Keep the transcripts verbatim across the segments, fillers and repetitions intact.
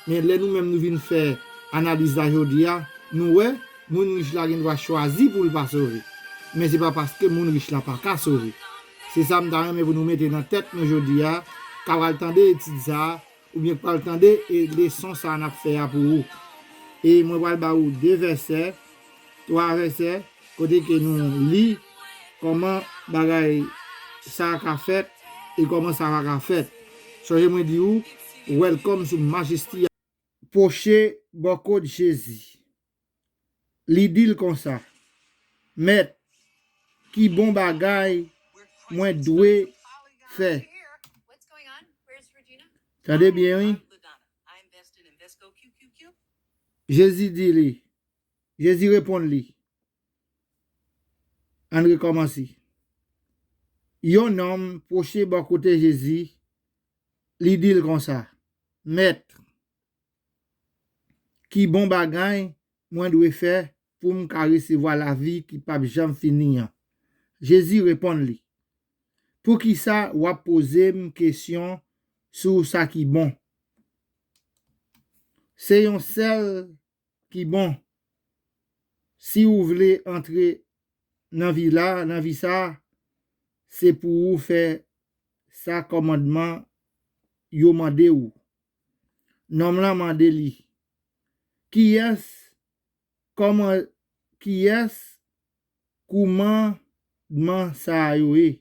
Men lè nou menm nou vin fè analiz la jodi a, nou wè, moun rich la gen dwa chwazi pou l pa sove. Men se pa paske moun rich la pa ka sove. Se sa m ta renmen pou nou mete nan tèt nou jodi a, k ap al tande etid sa a, oubyen k pral tande e leson sa a n ap fè a pou ou. E mwen pral ba ou de vèsè, twa vèsè, kote ke nou li kòman bagay sa a ka fèt e kòman sa a ka fèt. Sonje mwen di ou, welcome sou Majesty a. Pwoche bò kot Jezi. Li di l konsa, Mèt, ki bon bagay mwen dwe fè? Tande byen, wi. Jezi di li, Jezi reponn li, Ann rekòmanse. Yon nonm pwoche bò kote Jezi, li di l konsa, Mèt, ki bon bagay mwen dwe fè pou m ka resevwa lavi ki p ap janm fini an? Jezi reponn li, Poukisa w ap poze m kesyon sou sa ki bon? Se yon sèl ki bon. Si w vle antre nan vi la, nan vi sa, se pou w fè sa kòmandman yo mande w. Nonm lan mande li, Kiyès, kòman, kiyès koumandman sa yo ye?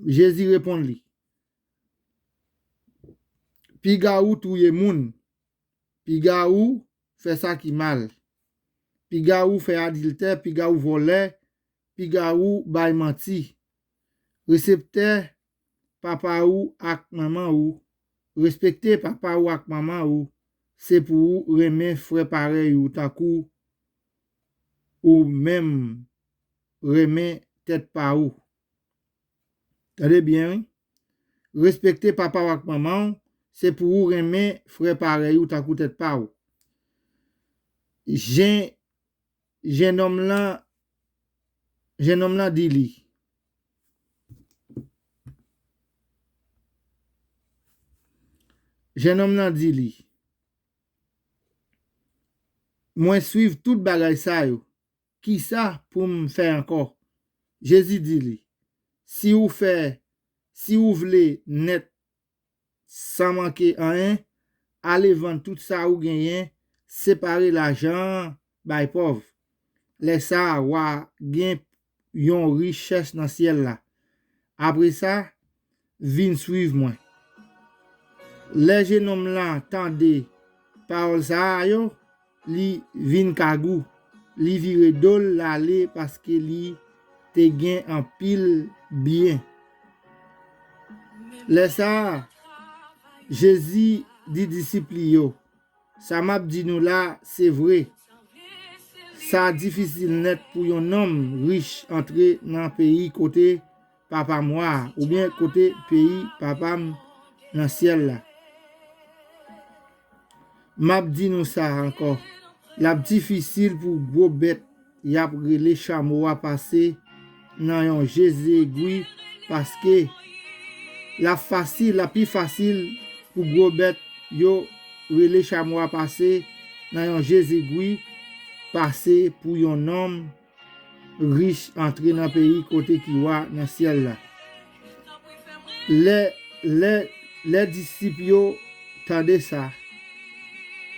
Jezi reponn li, Piga ou touye moun, piga ou fè sa ki mal, piga ou fè adiltè, piga ou vòlè, piga ou bay manti. Reseptè papa ou ak manman ou, respekte papa ou ak manman ou, se pou ou renmen frè parèy ou tankou ou menm renmen tèt pa ou. Tande byen, wi. Respekte papa w ak manman w, se pou ou renmen frè parèy ou tankou tèt pa w. Jen, jennonm lan, jennonm lan di li. Jennonm lan di li, Mwen swiv tout bagay sa yo. Kisa pou m fè ankò? Jezi di li, Si ou fè, si ou vle nèt san manke anyen, ale vann tout sa ou genyen, separe lajan an bay pòv. Lè sa a, w a gen yon richès nan syèl la. Apre sa, vin swiv mwen. Lè jennonm lan tande pawòl sa a yo, li vin kagou, li vire do l, l ale paske li te gen anpil byen. Lè sa a, Jezi di disip li yo, Sa m ap di nou la, se vre. Sa difisil nèt pou yon nonm rich antre nan peyi kote Papa m wa a, oubyen kote peyi Papa m nan syèl la. M ap di nou sa ankò, l ap difisil pou gwo bèt y ap rele chamo a pase nan yon je zegwi, paske l ap fasil, l ap pi fasil pou gwo bèt yo rele chamo a pase nan yon je zegwi pase pou yon nonm rich antre nan peyi kote ki wa nan syèl la. Lè, lè, lè disip yo tande sa,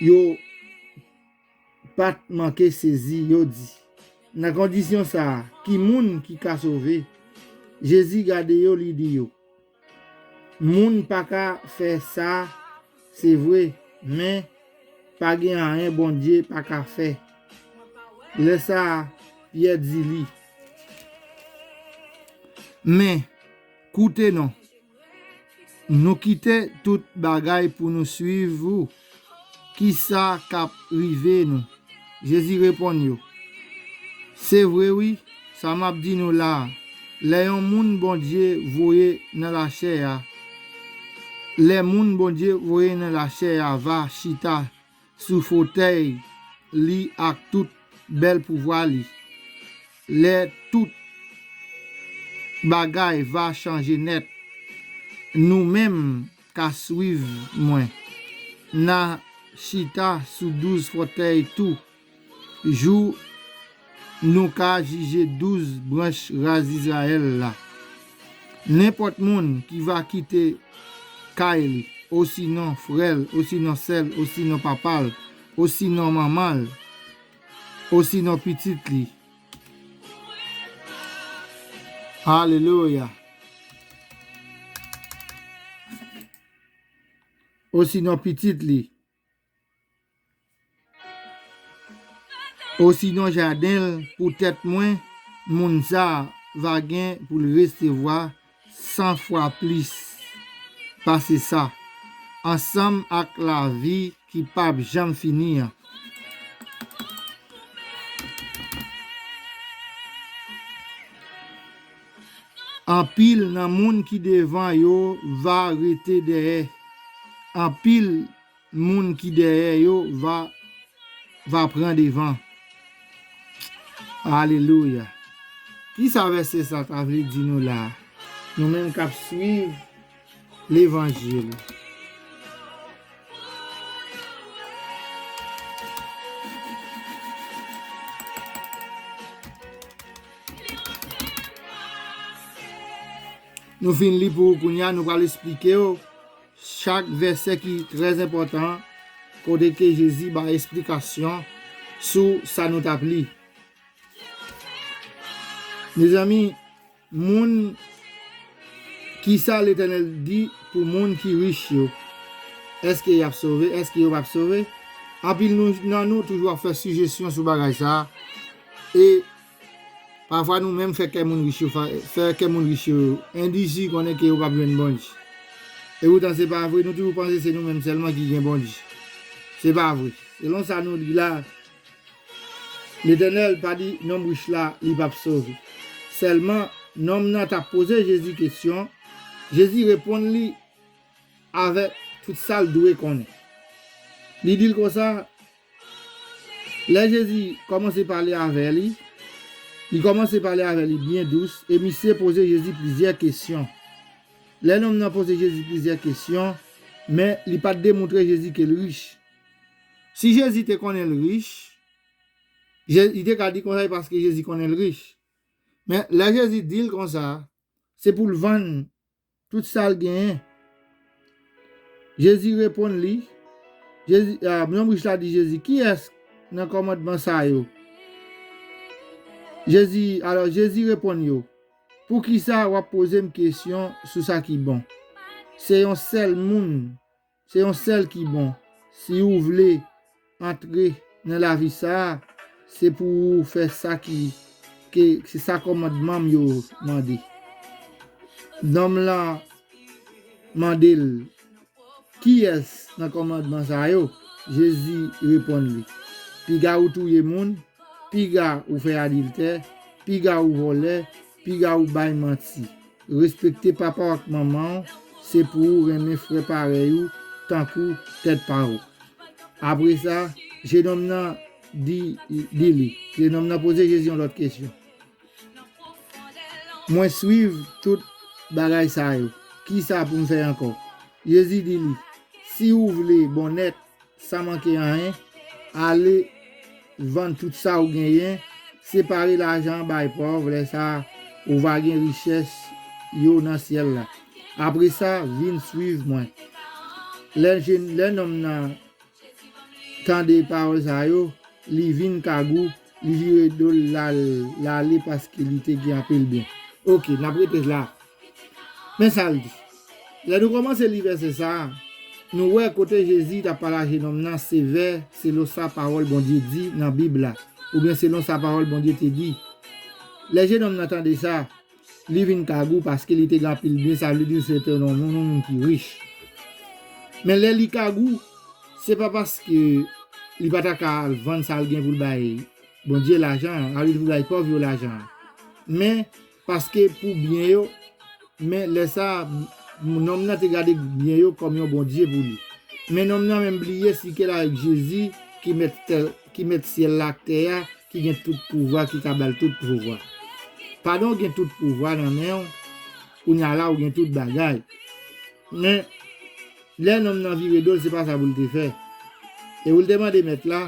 yo pa t manke sezi, yo di, Nan kondisyon sa a, ki moun ki ka sove? Jezi gade yo, li di yo, Moun pa ka fè sa, se vre, men pa gen anyen Bondye pa ka fè. Lè sa a, Pyè di li, Men, koute non, nou kite tout bagay pou nou swiv ou. Kisa k ap rive nou? Jezi reponn yo, Se vre wi, sa m ap di nou la a, lè yon moun Bondye voye nan lachè a, lè moun Bondye voye nan lachè a va chita sou fotèy li ak tout bèl pouvwa li, lè tout bagay va chanje nèt, nou menm ka swiv mwen. n a chita sou douz fòtèy tou, jou nou ka jije douz branch ras Izrayèl la. Nenpòt moun ki va kite kay li, osinon frè l, osinon sè l, osinon papa l, osinon manman l, osinon pitit li. Alelouya. Osinon pitit li, osinon jaden l pou tèt mwen, moun sa a va gen pou l resevwa san fwa plis pase sa, ansanm ak lavi ki p ap janm fini an. Anpil nan moun ki devan yo va rete dèyè. Anpil moun ki dèyè yo va, va pran devan. Alelouya. Kisa vèsè sa ta vle di nou la? Nou menm k ap swiv Levanjil. Nou fin li pou ou kounye a, nou pral esplike w chak vèsè ki trè enpòtan, kote ke Jezi bay esplikasyon sou sa nou t ap li. Mezanmi, moun, kisa Letènèl di pou moun ki rich yo? Èske y ap sove? Èske yo p ap sove? Anpil nou, nan nou toujou ap fè sijesyon sou bagay sa a. E pafwa nou menm fè kè moun rich yo, fa- fè kè moun rich yo endisi konnen ke yo p ap jwenn Bondye. E poutan se pa vre, nou toujou panse se nou menm sèlman ki gen Bondye. Se pa vre. Selon sa nou li la, Letènèl pa di nonm rich la li p ap sove. Sèlman, nonm nan t ap poze Jezi kesyon, Jezi reponn li avèk tout sa l dwe konnen. Li di l konsa, lè Jezi kòmanse pale avè li, li kòmanse pale avè li byen dous, e misye poze Jezi plizyè kesyon. Lè nonm nan poze Jezi plizyè kesyon, men li pa t demontre Jezi ke l rich. Si Jezi te konnen l rich, Je- li te ka di konsa, e paske Jezi konnen l rich. Men lè Jezi di l konsa, se pou l vann tout sa l genyen. Jezi reponn li, Jezi, a, nonm rich la di Jezi, kiyès nan kòmandman sa yo? Jezi, alò, Jezi reponn yo, poukisa w ap poze m kesyon sou sa ki bon? Se yon sèl moun, se yon sèl ki bon. Si w vle antre nan lavi sa a, se pou ou fè sa ki, ke, se sa kòmandman m yo mande. Nonm lan mande l, kiyès nan kòmandman sa yo? Jezi reponn li, piga ou touye moun, piga ou fè adiltè, piga ou vòlè, piga ou bay manti. Respekte papa w ak manman w, se pou ou renmen frè parèy ou tankou tèt pa ou. Apre sa, jenòm nan di, di li, jenòm nan poze Jezi yon lòt kesyon. Mwen swiv tout bagay sa yo. Kisa pou m fè ankò? Jezi di li, si ou vle bon nèt, san manke anyen, ale vann tout sa ou genyen, separe lajan an bay pòv, lè sa a, ou va gen richès yo nan syèl la. Apre sa, vin swiv mwen. Lè jenn, lè nonm nan tande pawòl sa yo, li vin kagou, li vire do l, l al, l ale paske li te gen anpil byen. Oke, n ap rete la. Men sa l di. Lè nou kòmanse li vèsè sa a, nou wè kote Jezi t ap pale a jenòm nan sevè selon sa pawòl Bondye di nan Bib la, oubyen selon sa pawòl Bondye te di. Lè jenòm nan tande sa, li vin kagou paske li te gen anpil byen, sa vle di se te yon moun, yon moun ki rich. Men lè li kagou, se pa paske li pa ta ka al vann sa l gen pou l bay Bondye lajan an, al pou l bay pòv yo lajan an. Men, paske pou byen yo, men lè sa a, nonm nan te gade byen yo kòm yon bondye pou li. Men nonm nan menm bliye si ke l avèk Jezi ki mèt tè, ki mèt syèl la ak tè a, ki gen tout pouvwa, ki ka ba l tout pouvwa. Pandan w gen tout pouvwa nan men w, kounye a la ou gen tout bagay. Men, Lè nonm nan vire do l, se pa sa pou l te fè. E pou l te mande mèt la,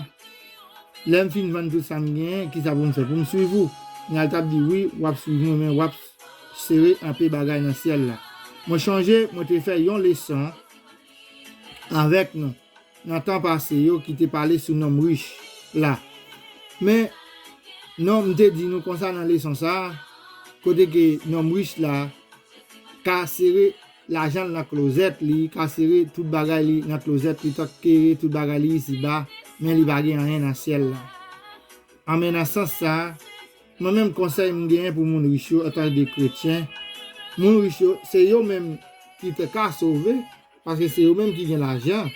lè m fin vann tout sa m genyen, kisa pou m fè? Pou m swiv ou? Kounye a l t ap di, wi, w ap swiv mwen, men w ap sere anpe bagay nan syèl la. Mwen chonje, mwen te fè yon leson avèk nou nan tan pase yo ki te pale sou nonm rich la. Men, non, m te di nou konsa nan leson sa a, kote ke nonm rich la ka sere lajan l nan klozèt li, ka sere tout bagay li nan klozèt li, ka sere tout bagay li isiba, men li pa gen anyen nan syèl la. Anben, nan sans sa a, mwen menm konsèy m genyen pou moun rich yo antanke kretyen, moun rich yo, se yo menm ki te ka sove, paske se yo menm ki gen lajan.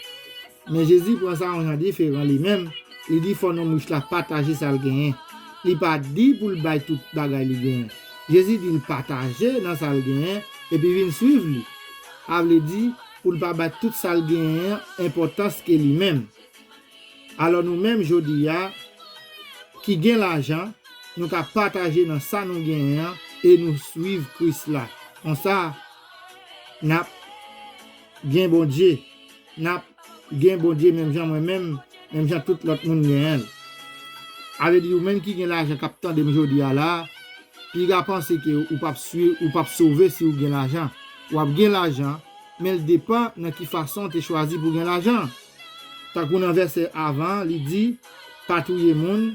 Men Jezi pran sa yon jan diferan li menm. Li di fò nonm rich la pataje sa l genyen. Li pa di pou l bay tout bagay li genyen. Jezi di l pataje nan sa l genyen, epi vin swiv li. A vle di pou l pa bay tout sa l genyen an enpòtans ke li menm. Alò nou menm jodi a, ki gen lajan, nou ka pataje nan sa nou genyen an e nou swiv Kris la. Konsa, n ap gen Bondye. N ap gen Bondye menm jan mwen menm, menm jan tout lòt moun genyen l. A vle di ou menm ki gen lajan k ap tande m jodi a la, piga panse ke ou p ap swiv, ou p ap sove si ou gen lajan. W ap gen lajan, men l depann nan ki fason w te chwazi pou gen lajan. Tankou nan vèsè avan, li di, pa touye moun.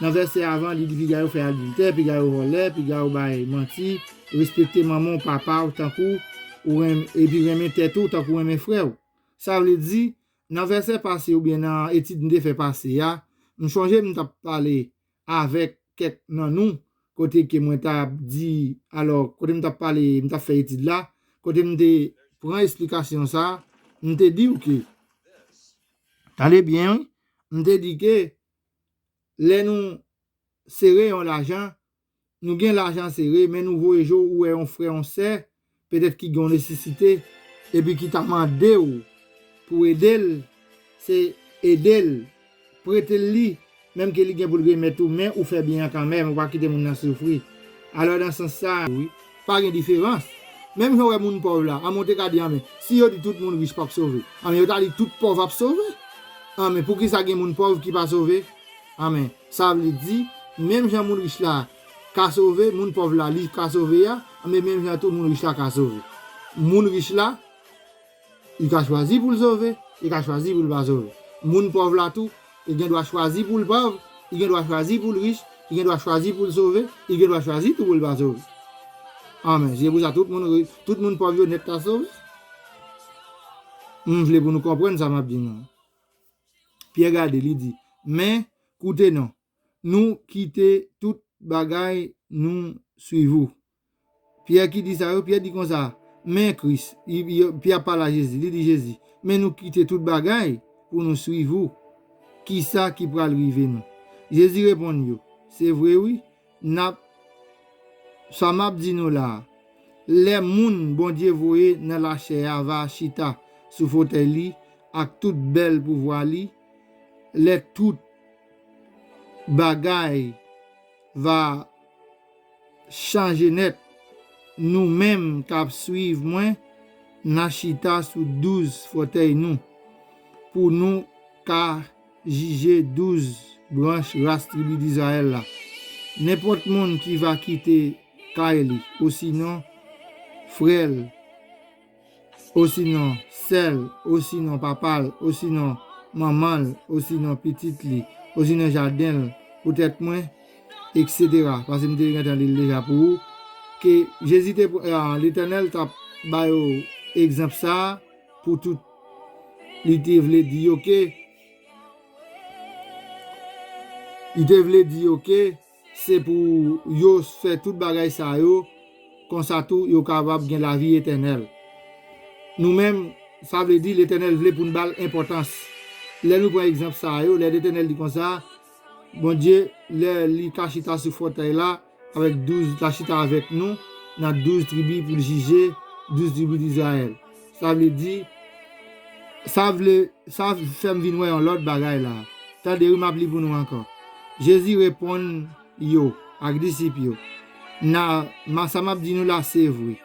Nan vèsè avan, li di, piga yo fè adiltè, piga yo vòlè, piga yo bay manti, respekte manman w, papa w, tankou ou renmen, epi renmen tèt ou, tankou renmen frè w. Sa vle di, nan vèsè pase oubyen nan etid m te fè pase a, m chonje m t ap pale avèk kèk nan nou, kote ke mwen t ap di, alò, kote m t ap pale, m t ap fè etid la, kote m te pran esplikasyon sa, m te di w ke, tande byen, wi, m te di ke lè nou sere yon lajan, nou gen lajan sere, men nou voye je w, ou wè yon frè, yon sè, petèt ki gen yon nesesite, epi ki ta mande w pou ede l, se ede l, prete l li, menm ke li gen pou l remèt ou, men ou fè byen an kanmenm, ou pa kite moun nan soufri. Alò, nan sans sa, wi, pa gen diferans. Menm jan w wè moun pòv la, anben, w te ka di, anben, si yo di tout moun rich p ap sove, anben, yo ta di tout pòv ap sove. Anben, poukisa gen moun pòv ki pa sove? Anben, sa vle di, menm jan moun rich la ka sove, moun pòv la, li ka sove a, anben, menm jan tou moun rich la ka sove. Moun rich la, li ka chwazi pou l sove, li ka chwazi pou l pa sove. Moun pòv la tou, li gen dwa chwazi pou l pòv, li gen dwa chwazi pou l rich, li gen dwa chwazi pou l sove, li gen dwa chwazi tou pou l pa sove. Anben, se pou sa tout moun, tout moun pòv yo nèt ka sove. M vle pou nou konprann sa m ap di nou. Pyè gade, li di, men, koute non, nou kite tout bagay, nou swiv ou. Pyè ki di sa yo, Pyè di konsa, men Kris, li, li, Pyè ap pale a Jezi, li di Jezi, men nou kite tout bagay pou nou swiv ou. Kisa ki pral rive nou? Jezi reponn yo, se vre wi, n ap, sa m ap di nou la a, lè moun Bondye voye nan lachè a va chita sou fotèy li ak tout bèl pouvwa li, lè tout bagay va chanje nèt. Nou menm k ap swiv mwen, n a chita sou douz fotèy nou, pou nou ka jije douz branch ras tribi Dizrayèl la. Nenpòt moun ki va kite kay li, osinon frè l, osinon sè l, osinon papa l, osinon manman l, osinon pitit li, osinon jaden l, poutèt mwen, etsetera. Paske m te gentan li l deja pou ou, ke Jezi te, ah, Letènèl t ap ba yo egzanp sa a pou tout, li te vle di yo ke, li te vle di yo ke se pou yo fè tout bagay sa yo, konsa tou yo kapab gen lavi etènèl. Nou menm, sa vle di Letènèl vle pou n ba l enpòtans. Lè nou pran egzanp sa yo, lè Letènèl di konsa, Bondye, lè li ka chita sou fotèy la, avèk douz, l a chita avèk nou, nan douz tribi pou l jije douz tribi Dizrayèl. Sa vle di, sa vle, sa fè m vin wè yon lòt bagay la. Tande wi, m ap li pou nou ankò. Jezi reponn yo, ak disip yo, na, ma, sa m ap di nou la, se vre.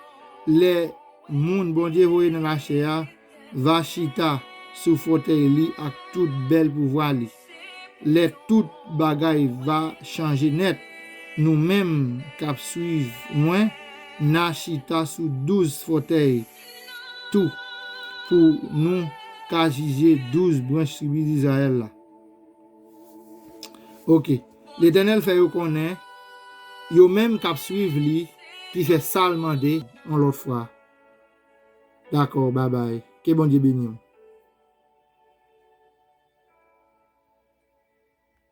Lè moun Bondye voye nan lachè a, va chita sou fòtèy li ak tout bèl pouvwa li. Lè tout bagay va chanje nèt, nou menm k ap swiv mwen, n a chita sou douz fòtèy tou, pou nou ka jije douz branch tribi Izrayèl la. Oke. Letènèl fè yo konnen, yo menm k ap swiv li, ki fè sa l mande yon lòt fwa. Dakò, babay. Ke Bondye beni w.